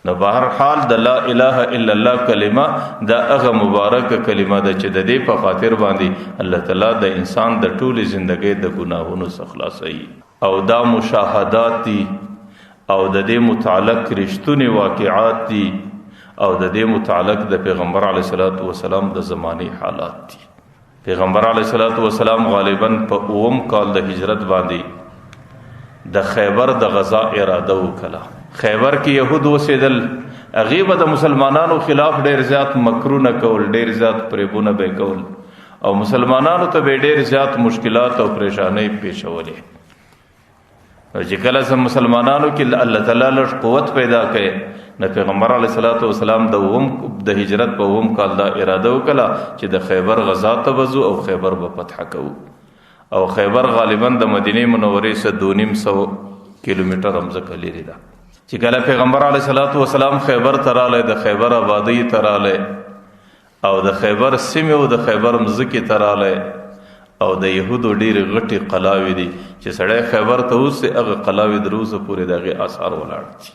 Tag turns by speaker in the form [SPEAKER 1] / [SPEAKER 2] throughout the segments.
[SPEAKER 1] نو بهر حال د لا اله الا الله کلمه دا هغه مبارکه کلمه ده چې د دې په خاطر باندې الله تعالی د انسان د ټولې زندګۍ د ګناهونو څخه خلاصوي. او دا مشاهدات دي او د دې متعلق رښتوني واقعات دي او د دې متعلق د پیغمبر علیه الصلاۃ والسلام د زماني حالات دي. پیغمبر علیه الصلاۃ والسلام غالبا په اوم کال د هجرت باندې د خیبر د غزا اراده وکړه. خیبر کې يهود وسیدل، هغه به د مسلمانانو خلاف ډیر زیات مکرونه کول، ډیر زیات پریبونه به کول او مسلمانانو ته به ډیر زیات مشکلات او پریشانۍ پیښولې. نو چې کله سم مسلمانانو کې الله تعالی لږ قوت پیدا کړي، نو پیغمبر علیه الصلاۃ والسلام د اوم د هجرت په اوم کال دا اراده وکړه چې د خیبر غزا ته وځو او خیبر به فتح کوو. او خیبر غالبا د مدینه منورې څخه 250 کیلومتر مځکه لرې ده. چې کله پیغمبر علیه الصلاۃ والسلام خیبر ته راغلی، د خیبر آبادۍ ته راغلی او د خیبر سیمې او د خیبر مځکې ته راغلی او د یهودو ډېرې غټې قلاوې دي چې سړی خیبر ته اوسي هغه قلاوې در اوسه پورې د هغې آثار ولاړ دي.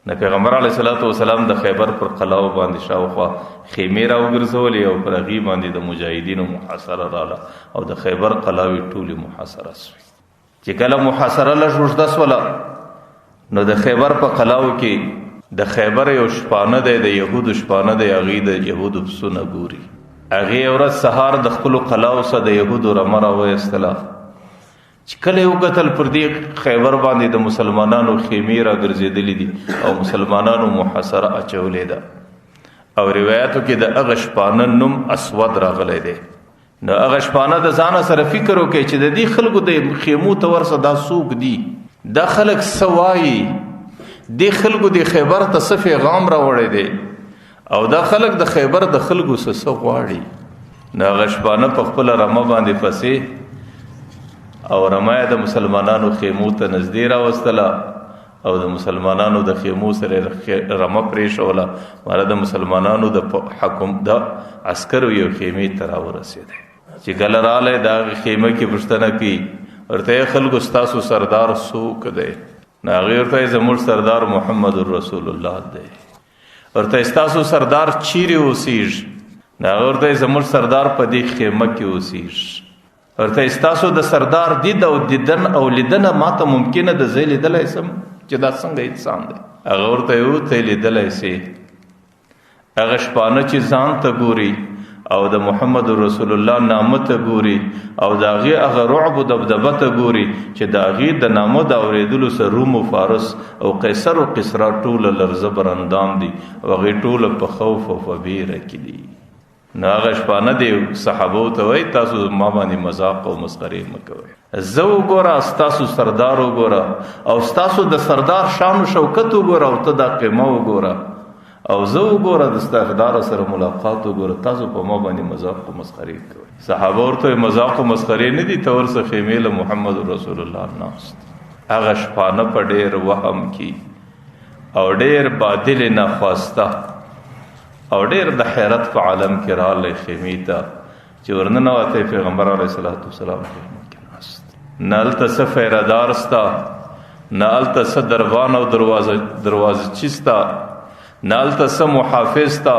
[SPEAKER 1] نو پیغمبر علیه الصلاۃ والسلام د خیبر پر قلاو باندې شاوخوا خیمې راوګرځولې او پر هغې باندې د مجاهدینو محاصره راله او د خیبر قلاوې ټولې محاصره سوې. چې کله محاصره لږ اوږده سوله، نو د خیبر په قلاو کې د خیبر یو شپانه دی، د یهودو شپانه دی، هغې د یهودو پسونه ګوري. هغې ورځ سهار د خپلو قلاو څخه د یهودو رمه راوایستله. چې کله یې وکتل پر دې خیبر باندې د مسلمانانو خیمې راګرځېدلې دي او مسلمانانو محاصره اچولې ده. او روایتو کې د هغه شپانه نوم اسود راغلی دی. نو هغه شپانه د ځانه سره فکر وکړي چې د دې خلکو د خیمو ته ورسه دا څوک دي، دا خلک څه وایي، دې خلکو د خیبر ته څه پیغام راوړی دی او دا خلک د خیبر د خلکو څه څه غواړي. نو هغه شپانه په خپله رمه باندې پسې او رمه یې د مسلمانانو خیمو ته نږدې راوستله او د مسلمانانو د خیمو سره رمه پرېښوله. مانا د مسلمانانو د حکم د عسکرو یو خیمې ته راورسېدی. چې کله راغلی د هغې خیمه کې پوښتنه کوي، ورته یې خلکو ستاسو سردار څوک دی؟ نو هغې ورته یې زموږ سردار محمد رسول الله دی. ورته یې ستاسو سردار چیرې اوسیږي؟ نو هغه ورته یې زموږ سردار په دې خیمه کې اوسیږي. ورته یې ستاسو د سردار دید او دیدن او لیدنه ما ته ممکنه ده، زه یې لیدلی سم چې دا څنګه انسان دی؟ هغه ورته یې ته یې لیدلی سې. هغه شپانه چې ځان ته ګوري او د محمد رسول الله نامه ته ګوري او د هغې هغه رعب او دبدبه ته ګوري چې د هغې د نامه د اورېدلو سره روم او فارس او قیصر او قسرا ټوله لرزه برندام دي او هغې ټوله په خوف او په ویره کې دي. نو هغه شپانه دی صحابو ته وایي تاسو ما باندې مذاق او مسخرې مه کوئ، زه وګوره، ستاسو سردار وګوره او ستاسو د سردار شان او شوکت وګوره او ته دا قیمه وګوره او زه وګوره د سردار سره ملاقات وګوره، تاسو په ما باندې مذاق او مسخرې کوئ. صحابه ورته وایي مذاق او مسخرې نه دي، ته ورسه خیمې له محمد رسول الله ناست. هغه شپانه په ډېر وهم کې او ډېر بادل ناخواسته او ډېر د حیرت په عالم کې راغلی خیمې ته. چې ورننوتی پیغمبر علیه الصلاة والسلام خیمه کې ناست، نه هلته څه فیردار سته، نه هلته څه دربان او دروازچي سته، نه هلته څه محافظ سته،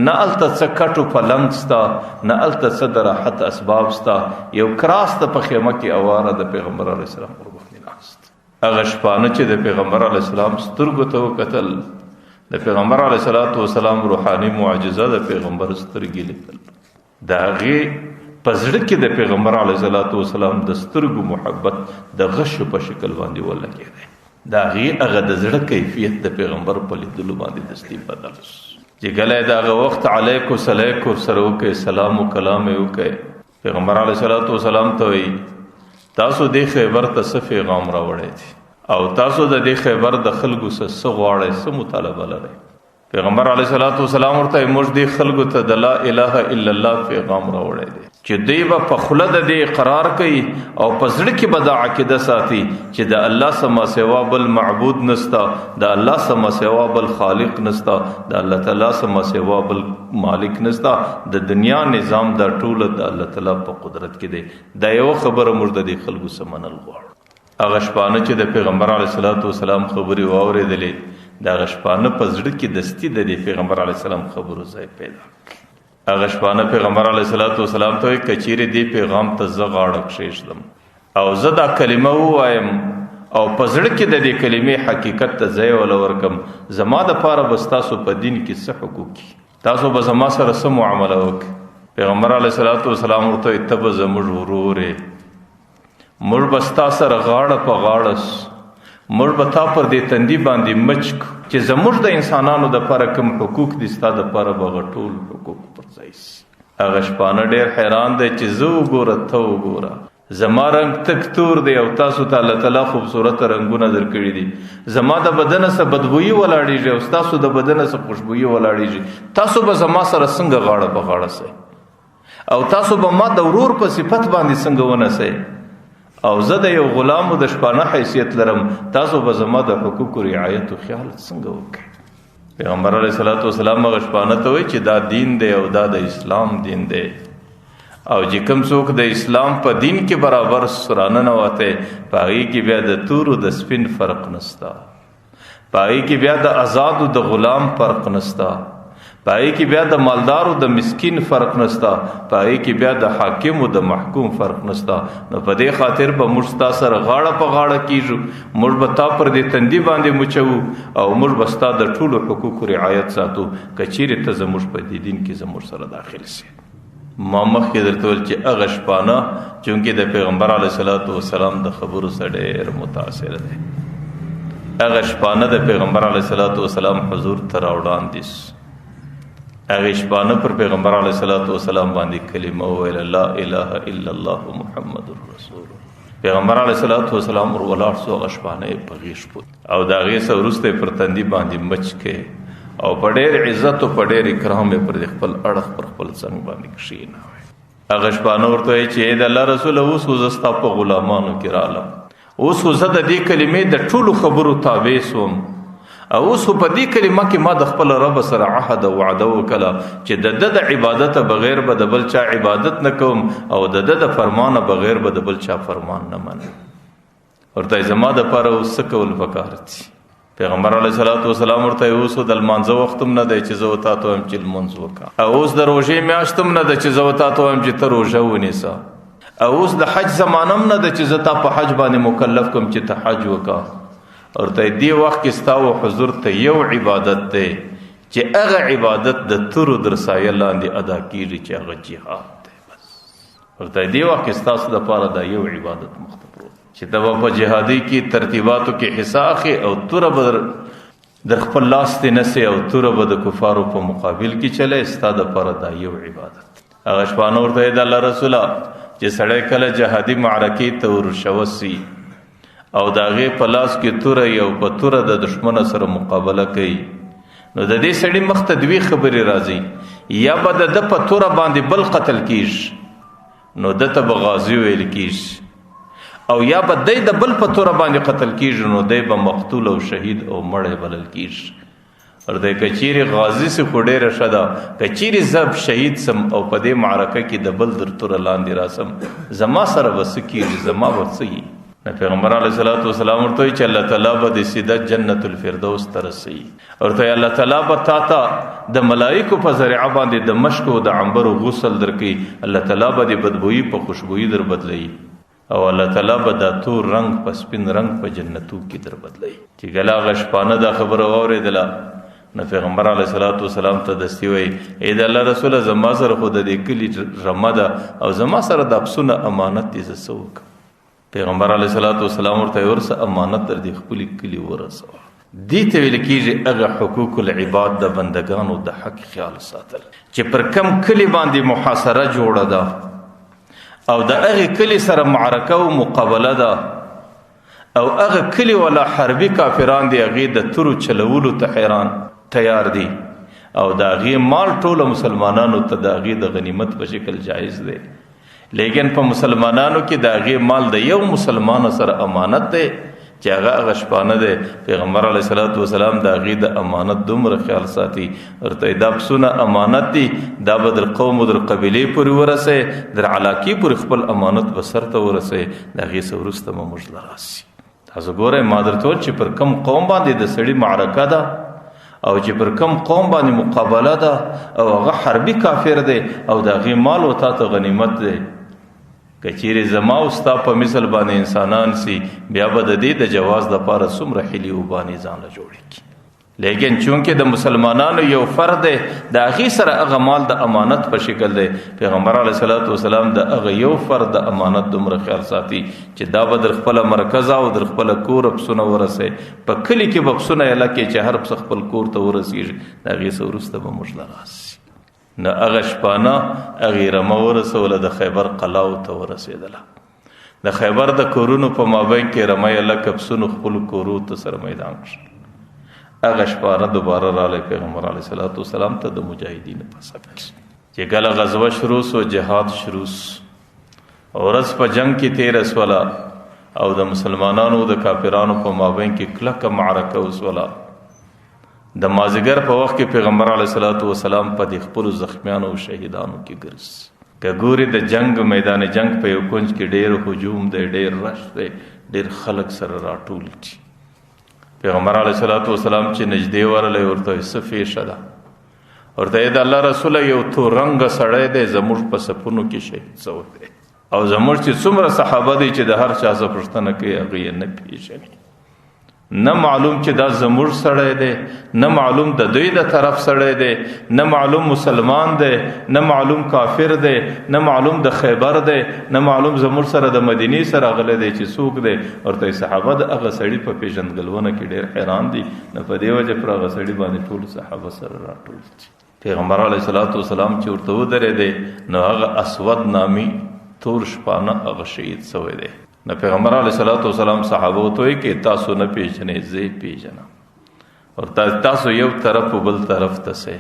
[SPEAKER 1] نه هلته څه کټو پلنګ سته، نه هلته څه د راحت اسباب سته. یو کراس ته په خیمه کې اواره د پیغمبر علیه السلام ورباندې ناست. هغه شپانه چې د پیغمبر علیه السلام سترګو ته وکتل، د پیغمبر علیه الصلاة والسلام روحاني معجزه د پیغمبر سترګې لیدل، د هغې په زړه کې د پیغمبر علیه الصلاة والسلام د سترګو محبت د غشو په شکل باندې ولګېدی. د هغې هغه د زړه کیفیت د پیغمبر په لیدلو باندې دستي بدل شو. چې کله یې د هغه وخت علیکو سلیکو سره وکړي، سلام و کلام یې وکړي، پیغمبر علیه الصلاة والسلام ته وایي تاسو دې خیبر ته څه پیغام راوړی دی او تاسو د دې خیبر د خلکو څخه څه غواړئ، څه مطالبه لرئ؟ پیغمبر علیه الصلاة والسلام ورته موږ دې خلکو ته د لا اله الا الله پیغام راوړی دی چې دوی به په خوله د دې اقرار کوي او په زړه کې به دا عقیده ساتي چې د الله سما سوا بل معبود نسته، د الله سما سوا بل خالق نسته، د الله تعالی سما سوا بل مالک نسته، د دنیا نظام دا ټوله د الله تعالی په قدرت کې دی. دا یوه خبره موږ د دې خلکو څخه منل غواړو. هغه شپانه چې د پیغمبر علیه الصلاة والسلام خبرې واورېدلې، د هغه شپانه په زړه کې دستي د دې پیغمبر علیه السلام خبرو ځای پیدا کړ. هغه شپانه پیغمبر علیه الصلاة والسلام ته وایي، که چیرې دې پیغام ته زه غاړه کښېږدم او زه دا کلمه ووایم او په زړه کې د دې کلمې حقیقت ته ځای وله ورکم، زما دپاره به ستاسو په دین کې څه حقوق وي، تاسو به زما سره څه معامله وکړئ؟ پیغمبر علیه الصلاة والسلام ورته وایي، ته به زموږ ورور یې، موږ به ستا سره غاړه په غاړه سو، موږ به تا پر دې تندي باندې مچ کړو چې زموږ د انسانانو دپاره کوم حقوق دي، ستا دپاره به هغه ټول حقوق پر ځای سي. هغه شپانه ډېر حیران دی چې زه وګوره ته وګوره، زما رنګ تک تور دی او تاسو ته الله تعالی خوبصورت رنګونه درکړي دي، زما د بدن څخه بدبویي ولاړېږي او ستاسو د بدن څخه خوشبویي ولاړېږي، تاسو به زما سره څنګه غاړه په غاړه سئ او تاسو به ما د ورور په صفت باندې څنګه ونسئ، او زه د یو غلام د شپانه حیثیت لرم، تاسو به زما د حقوقو رعایت او خیال څنګه وکړئ؟ پیغمبر علیه الصلاة والسلام هغه شپانه ته وایي چې دا دین دی او دا د اسلام دین دی، او چې کوم څوک د اسلام په دین کې برابر سرانه نه وته، په هغې کې بیا د تورو د سپین فرق نسته، په هغې کې بیا د آزادو د غلام فرق نسته، په هغې کې بیا د مالدارو د مسکین فرق نسته، په هغې کې بیا د حاکم او د محکوم فرق نسته. نو په دې خاطر به موږ ستا سره غاړه په غاړه کیږو، موږ به تا پر دې تندي باندې مچوو او موږ به ستا د ټولو حقوقو رعایت ساتو، که چیرې ته زموږ په دې دین کې زموږ سره داخل سې. ما مخکې درته وویل چې هغه شپانه چونکې د پیغمبر علیه الصلاة والسلام د خبرو څخه ډېر متاثر دی، هغه شپانه د پیغمبر علیه الصلاة والسلام حضور ته راوړاندې سو. هغې شپانه پر پیغمبر علیه الصلاة والسلام باندې کلمه وویله، لا اله الا الله محمد رسول الله. پیغمبر علیه الصلاة والسلام ور ولاړ سو، هغه شپانه یې په غېږ پورته او د هغې څخه وروسته یې پر تندي باندې مچ کړې او په ډېر عزت او په ډېر اکرام یې پر دې خپل اړخ پر خپل څنګ باندې کښېناوی. هغه شپانه ورته وایي چې ای د الله رسوله، اوس خو زه ستا په غلامانو کې رالم، اوس خو زه د دې کلمې د ټولو خبرو تابع سوم، او اوس خو په دې کلمه کې ما د خپل رب سره عهد او وعده وکړه چې د ده د عبادت بغیر به د بل چا عبادت نه کوم او د ده د فرمانه بغیر به د بل چا فرمان نه منم. ورته یې زما دپاره اوس څه کول پکار دي؟ پیغمبر علیه الصلاة والسلام ورته یې اوس د لمانځه وخت هم نه دی چې زه و تا ته وایم چې لمونځ وکړه، او اوس د روژې میاشت هم نه ده چې زه و تا ته وایم چې ته روژه ونیسه، او اوس د حج زمانه هم نه ده چې زه تا په حج باندې مکلف کړم چې ته حج وکړه. ورته یې دې وخت کې ستا و حضور ته یو عبادت دی چې هغه عبادت د تورو در سایه لاندې ادا کېږي چې هغه جهاد دی. بس ورته یې دې وخت کې ستاسو دپاره دا یو عبادت مخته پروت چې ته به په جهادي کې ترتیباتو کې حصه اخلې او توره به در خپل لاس ته نسې او توره به د کفارو په مقابل کې چلی، ستا دپاره دا یو عبادت. هغه شپانه ورته یې د الله رسوله چې سړی کله جهادي معرکې ته ورشوسي او د هغې په لاس کې توره یې او په توره د دښمنه سره مقابله کوي، نو د دې سړي مخ ته دوې خبرې راځي، یا به د ده په توره باندې بل قتل کیږي نو ده ته به غازي ویل کیږي، او یا به دی د بل په توره باندې قتل کیږي نو دی به مقتول او شهید او مړی بلل کیږي. ورته که چیرې غازي سي خو ډېره ښه ده، که چیرې زه شهید سم او په دې معرکه کې د بل در توره لاندې راسم، زما سره به څه کیږي، زما به څه وي؟ نو پیغمبر علیه الصلاة والسلام ورته وایي چې الله تعالی به دې سیده جنت الفردوس ته رسوي. ورته وایي الله تعالی به تا ته د ملایکو په ذریعه باندې د مشکو او د عنبرو غسل درکوي، الله تعالی به دې بدبویي په خوشبویي در بدلوي، او الله تعالی به دا تور رنګ په سپین رنګ په جنتو کې در بدلوي. چې کله هغه شپانه دا خبره واورېدله نو پیغمبر علیه الصلاة والسلام ته دستي وایي، ای د الله رسوله، زما سره خو د دې کلي رمه ده او زما سره د پسونه امانت دی، زه څه وکړم؟ پیغمبر علیه الصلاة والسلام ورته وایي، ورسه امانت در دې خپلې کلي ورسوه. دې ته ویل کېږي هغه حقوق العباد د بندګانو د حق خیال ساتل چې پر کم کلي باندې محاصره جوړه ده او د هغې کلي سره معرکه او مقابله ده او هغه کلي والا حربي کافران دي، هغې د تورو چلولو ته حیران تیار دي او د هغې مال ټولو مسلمانانو ته د هغې د غنیمت په شکل جایز دی، لیکن په مسلمانانو کې د هغې مال د یو مسلمان سره امانت دی چې هغه هغه شپانه دی. پیغمبر علیه الصلاة والسلام د هغې د امانت دومره خیال ساتي، ورته یې دا پسونه امانت دي، دا به در قوم او در قبیلې پورې ورسوي، در علاقې پورې خپل امانت به سرته ورسوي، د هغې څخه وروسته به موږ له راسي. تاسو ګورئ، ما درته وویل چې پر کم قوم باندې د سړي معرکه ده او چې پر کم قوم باندې مقابله ده او هغه حربي کافر دی او د هغې مال و تا ته غنیمت دی، که چیرې زما او ستا په مثل باندې انسانان سي، بیا به د دې د جواز دپاره څومره حیلې وبانې ځان له جوړې کړي. لیکن چونکه د مسلمانانو یو فرد دی، د هغې سره هغه مال د امانت په شکل دی. پیغمبر علیه الصلاة والسلام د هغه یو فرد د امانت دومره خیال ساتي چې دا به در خپله مرکزه او در خپله کوره پسونه ورسوي، په کلي کې به پسونه ایله کړي چې هر پسه خپل کور ته ورسېږي، د هغې څه وروسته به موږ له راسي. نو هغه شپانه هغې رمه ورسوله، د خیبر قلاو ته ورسېدله. د خیبر د کورونو په مابین کې رمه یې لکه پسونو خپلو کورو ته سره میدان کړل. هغه شپانه دوباره راغلی پیغمبر علیه الصلاة والسلام ته د مجاهدینو په صف کې. چې کله غزوه شروع سو، جهاد شروع سو، ورځ په جنګ کې تېره سوله او د مسلمانانو د کافرانو په مابین کې کلکه معرکه وسوله. د مازیګر په وخت کې پیغمبر علیه الصلاة والسلام په دې خپلو زخمیانو او شهیدانو کې ګرځي. که ګوري د جنګ میدان جنګ په یو کنج کې ډېر هجوم دی، ډېر رش دی، ډېر خلک سره راټول دي. پیغمبر علیه الصلاة والسلام چې نږدې ورغلی ورته وایي څه پېښه ده؟ ورته یې د الله رسوله یو تور رنګه سړی دی زموږ په صفونو کې شهید شوی دی، او زموږ چې څومره صحابه دي چې د هر چا څخه پوښتنه کوي هغه یې نه پېژني، نه معلوم چې دا زموږ سړی دی، نه معلوم د دوی د طرف سړی دی، نه معلوم مسلمان دی، نه معلوم کافر دی، نه معلوم د خیبر دی، نه معلوم زموږ سره د مدینې سره راغلی دی چې څوک دی. ورته صحابه د هغه سړي په پېژندګلونه کې ډېر حیران دي. نو په دې وجه پر هغه سړي باندې ټول صحابه سره راټول دي. پیغمبر علیه الصلاة والسلام چې ورته ودرېدی نو هغه اسود نامي تور شپانه هغه شهید سوی دی. نو پیغمبر علیه الصلاة والسلام صحابه ته وایي چې تاسو نه پېژنئ، زه یې پېژنم. ورته تاسو یو طرف او بل طرف ته څئ.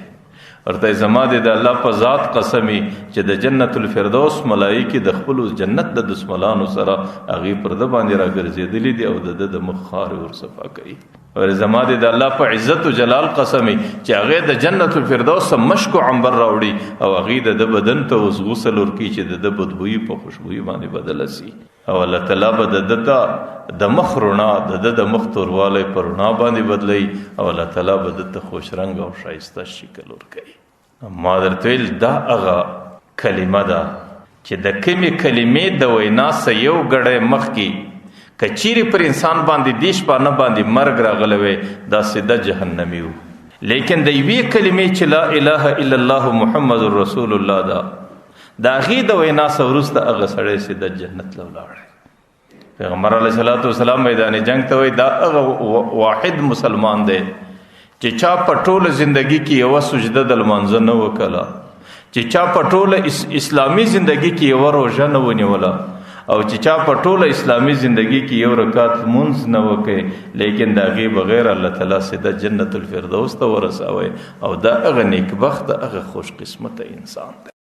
[SPEAKER 1] ورته زما دې د الله په ذات قسمي چې د جنت الفردوس ملایکې د خپلو جنت د دشمنانو سره هغې پر ده باندې راګرځېدلي دي او د ده د مخ خاورې ورصفا کوي. ور زما دې د الله په عزت او جلال قسمي چې هغې د جنت الفردوس څخه مشک او عنبر راوړي او هغې د ده بدن ته اوس غسل ورکړي چې د ده بدبویي په خوشبویي باندې بدله سي. او الله تعالی به د ده ته د مخ رڼا، د ده د مخ توروالی په رڼا باندې بدلوي او الله تعالی به ده ته خوش رنګ او ښایسته شکل ورکوي. ما درته ویل دا هغه کلمه ده چې د کومې کلمې د وینا څخه یو ګړی مخکې که چیرې پر انسان باندې دې شپانه باندې مرګ راغلی وی، دا سیده جهنمي و. لیکن د یوې کلمې چې لا اله الا الله محمد رسول الله ده، د هغې د وینا څخه وروسته هغه سړی سیده جنت له ولاړی. پیغمبر علیه الصلاة والسلام میدان جنګ ته وایي دا هغه واحد مسلمان دی چې چا په ټوله زندګي کې یوه سجده د لمانځه نه وکړه، چې چا په ټوله اسلامي زندګي کې یوه روژه نه ونیوله، او چې چا په ټوله اسلامي زندګي کې یو رکعت لمونځ نه وکړي، لیکن د هغې بغیر الله تعالی سیده جنت الفردوس ته ورسوي. او دا هغه نیکبخته، هغه خوش قسمته انسان دی.